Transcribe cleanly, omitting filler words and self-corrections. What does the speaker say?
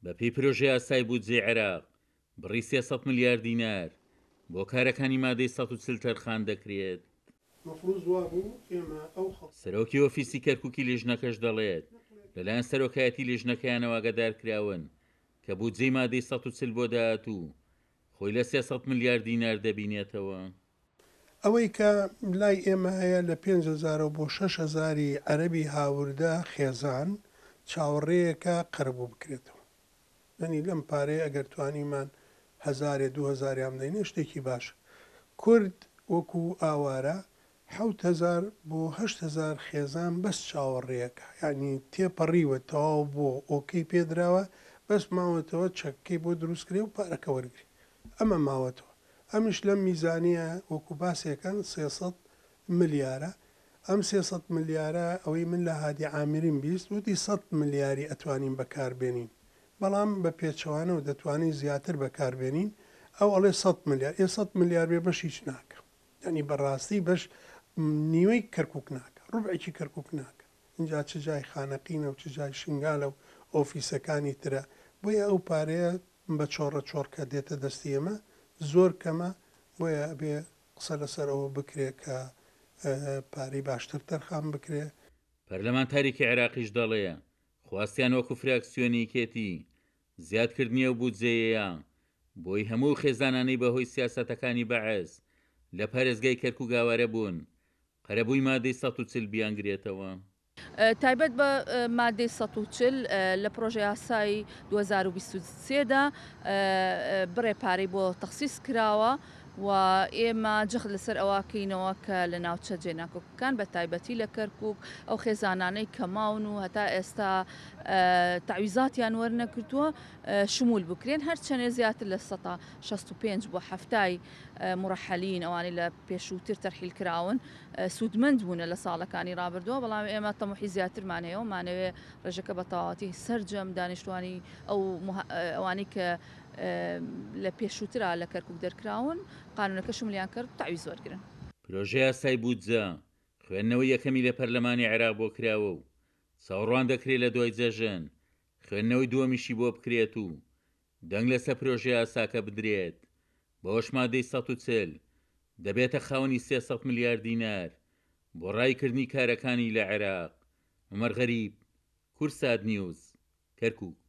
بەپێی پرۆژەیاسای بودجەی عێراق، بڕی 300 ملیار دینار بۆ کارەکانی مادەی 140 تەرخان دەکرێت. مەفروز وابوو ئێمە ئەو خەڵکە. سەرۆکی ئۆفیسی کەرکوکی لیژنەکەش دەڵێت، لەلایەن سەرۆکایەتی لیژنەکەیانەوە ئاگادارکراون کە بودجەی مادەی 140 بۆ داهاتوو خۆی لە 300 ملیار دینار دەبینێتەوە. ئەوەی کە لای ئێمە هەیە لە پێنج هەزارەوە بۆ شەش هەزاری عەرەبی هاوردە خێزان چاوەڕێیەکە قەرەبوو بکرێتەوە. یانی لەم پارەیە ئەگەر توانیمان هەزارێ دوو هەزاریان بدەینێ شتێکی باشە. کورد وەکو ئاوارە 7000 بۆ 8000 خێزان بەس چاوەڕێیەکە. یانی تێپەڕیوە تەواو بووە ئۆکەی پێدراوە بەس ماوەتەوە چەکەکەی بۆ دروست کرێ و پارەکە وەرگرێ. ئەمە ماوەتەوە. ئەمیش لەم میزانیە وەکو باسێکەن 300 ملیارە. ئەم 300 ملیارە ئەوەی من لە هادی عامریم 20 وتی 100 ملیاری ئەتوانین بەکار بێنین. بەڵام بە پێچەوانەوە دەتوانین زیاتر بەکار بێنین. ئەو ئەڵێ 100 ملیار. ئێ 100 ملیار بێ بەش هیچ ناکا. یانی بە ڕاستی بەش نیوەی کەرکوک ناکا. ڕوبعێکی کەرکوک ناکا. ئینجا چ جای خانەقینە و چ جای شنگالە و ئۆفیسەکانی ترە. بۆیە ئەو پارەیە بە چۆڕە چۆڕ کە دێتە دەستی ئێمە زۆر کەمە، بۆیە ئەبێ قسە لەسەر ئەوە بکرێ کە پارەی باشتر تەرخان بکرێ. پەرلەمانتارێکی عێراقیش دەڵێ، خواستیان وەکو فراکسیۆنی یەکێتی زیادکردنی ئەو بودجەیەیە بۆی هەموو ئەو خێزانانەی بەهۆی سیاسەتەکانی بەعس لە پارێزگای کەرکوک ئاوارە بوون قەرەبووی مادەی 140 بیانگرێتەوە. تایبەت بە مادەی 140 لە پڕۆژەیاسای 2023 دا بڕێ پارەی بۆ تەخسیس کراوە و ئێمە جەخت لەسەر ئەوە کەینەوە کە لە ناوچە جێناکۆکەکان بە تایبەتی لە کەرکوک ئەو خێزانانەی کە ماون و هەتا ئێستا تەعویزاتیان وەرنەگرتووە شمول بکرێن هەرچەنێ زیاتر لە 65% بۆ 70ی موڕەحەلین ئەوانەی لە پێشووتر تەرحیل کراون سوودمەند بوونە لە ساڵەکانی ڕابردووە، بەڵام ئێمە تەموحی زیاترمان هەیە و مانەوێ ڕێژەکە بە تەواوەتی سەرجەم دانیشتوانی ئەو ئەوانەی کە لە پێشووترا لە کەرکوک دەرکراون قانونەکە شمولیان کرد تەعویز وەرگرن. پرۆژەیاسای بودجە خوێندنەوەی یەکەمی لە پەرلەمانی عێراق بۆ کراوە و چاوەڕوان دەکرێت لە دوای جەژن خوێندنەوەی دووەمیشی بۆ بکرێت و دەنگ لەسەر پرۆژەیاساکە بدرێت، بەوەش مادەی 140 دەبێتە خاوەنی 300 ملیار دینار بۆ ڕاییکردنی کارەکانی لە عێراق. عومەر غەریب، کوردسات نیوز، کەرکوک.